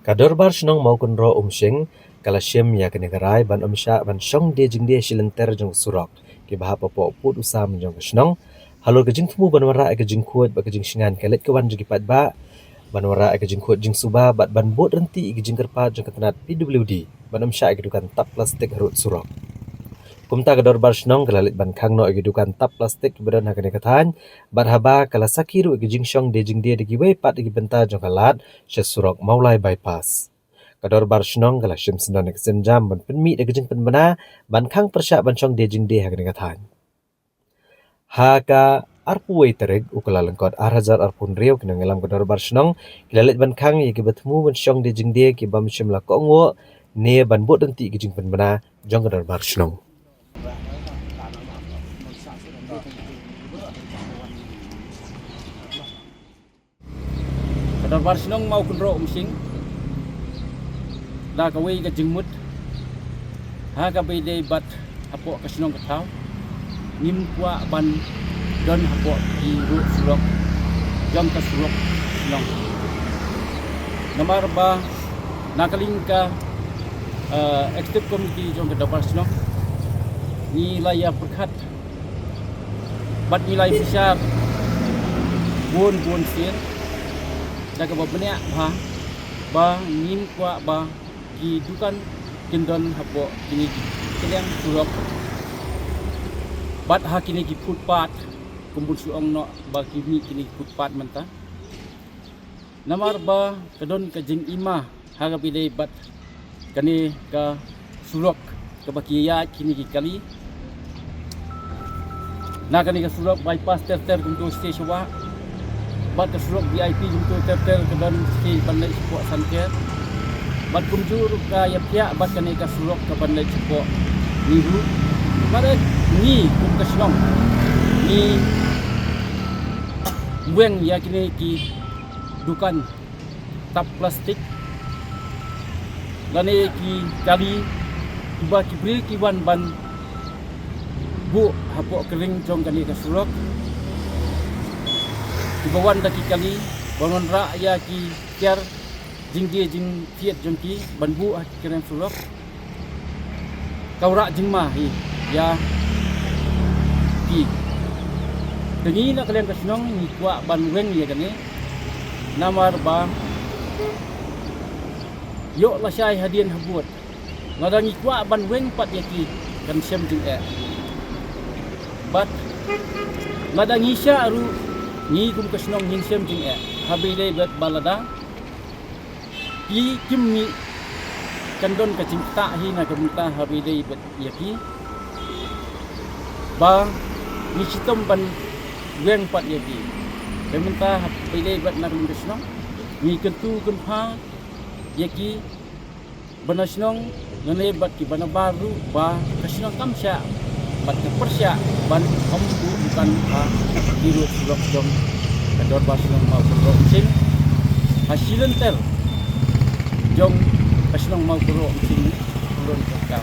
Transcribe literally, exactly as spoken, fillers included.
Ka Dorbar Shnong Mawkynroh Umshing ka la shim ïa kane ka rai ban ym shah ban shong die jingdie shilynter jong ka surok kiba hap hapoh pud u sam jong ka shnong, halor ka jingthmu ban wanrah ïa ka jingkhuid bad ka jingshngain ka leit ka wan jong ki paidbah, ban wanrah ïa ka jingkhuid jingsuba bad ban bud ryntih ïa ka jingkyrpad jong ka tnat P W D ban ym shah ïa ki dukan tap plastik harud surok. Kumta ka Dorbar Shnong ka la leit ban khang noh ïa ki dukan tap plastik kiba don ha kane ka thaiñ, bad haba ka la sakhi ruh ïa ka jingshong die jingdie da kiwei pat ïa ki bynta jong ka lad sha surok Mawlai Bypass. Ka Dorbar Shnong ka la shim syndon ïa ka sienjam ban pynmih da ka jingpynbna ban khang pyrshah ban shong die jingdie ha kane ka thaiñ. Ha ka arphew wei tarik u Kyllalyngkot ar hajar arphew hynriew, ki nongïalam ka Dorbar Shnong ki la leit ban khang ïa kiba thmu ban shong die jingdie kiba ym shym la kohnguh ne ban bud ryntih ïa ka jingpynbna jong ka Dorbar Shnong. Ka Dorbar Shnong Mawkynroh Umshing da kawei ka jingmut, ha kaba ïadei bad hapoh ka shnong ka thaw, ngim kwah ban don hapoh ki ruh surok jong ka surok shnong. Namar ba na ka liang ka, eh, executive committee jong ka Dorbar Shnong, ngi la ïa pyrkhat bad ngi la ïa bishar bun bun sien da kaba bniah bha ba ngim kwah ba ki dukan kin don hapoh kine ki kylliang surok bad ha kine ki footpath, kum bun shu ong noh ba ki mih kine ki footpath mynta. Namar ba ka don ka jingima ha kaba ïadei bad kane ka surok kaba ki ïaid kine ki kali. Na kane ka surok bypass ter ter kumto stage shuwa bad ka surok V I P kumto ter ter ka don stage ban leit shapoh Sanker. Bad kumjuh ruh ka ïaphiah bad kane ka surok ka ban leit shapoh NEHU. Bad ngi kum ka shnong ngi weng ïa kine ki dukan tap plastik lane ki kali kiba ki briew ki wan ban buh hapoh ka ring jong kane ka surok, kiba wan da ki kali ban wanrah ïa ki tiar jingdie jingthied jong ki ban buh ha ki kren surok. Ka wanrah jingma hi ïa ki. Te ngi na ka liang ka shnong ngi kwah ban weng ïa kane. Namar ba ïoh lashai hadien habud, lada ngi kwah ban weng pat ïa ki kan shem jingeh. Bad lada ngi shah ruh, ngi kum ka shnong ngin shem jingeh ha ba ïadei bad ba lada ki kim mih kan don ka jingktah hi na ka bynta ha ba ïadei bad ïa ki ba ngi shitom ban weng pat ïa ki. Ka bynta ha ba ïadei bad na ka liang ka shnong ngi kyntu kynpha ïa ki ba na shnong lane bad ki ba na bar ruh ba ka shnong kam shah bad ka pyrshah ban ym buh dukan ha ki ruh surok jong ka Dorbar Shnong Mawkynroh Umshing ha shilynter jong ka shnong Mawkynroh Umshing. Pulun ka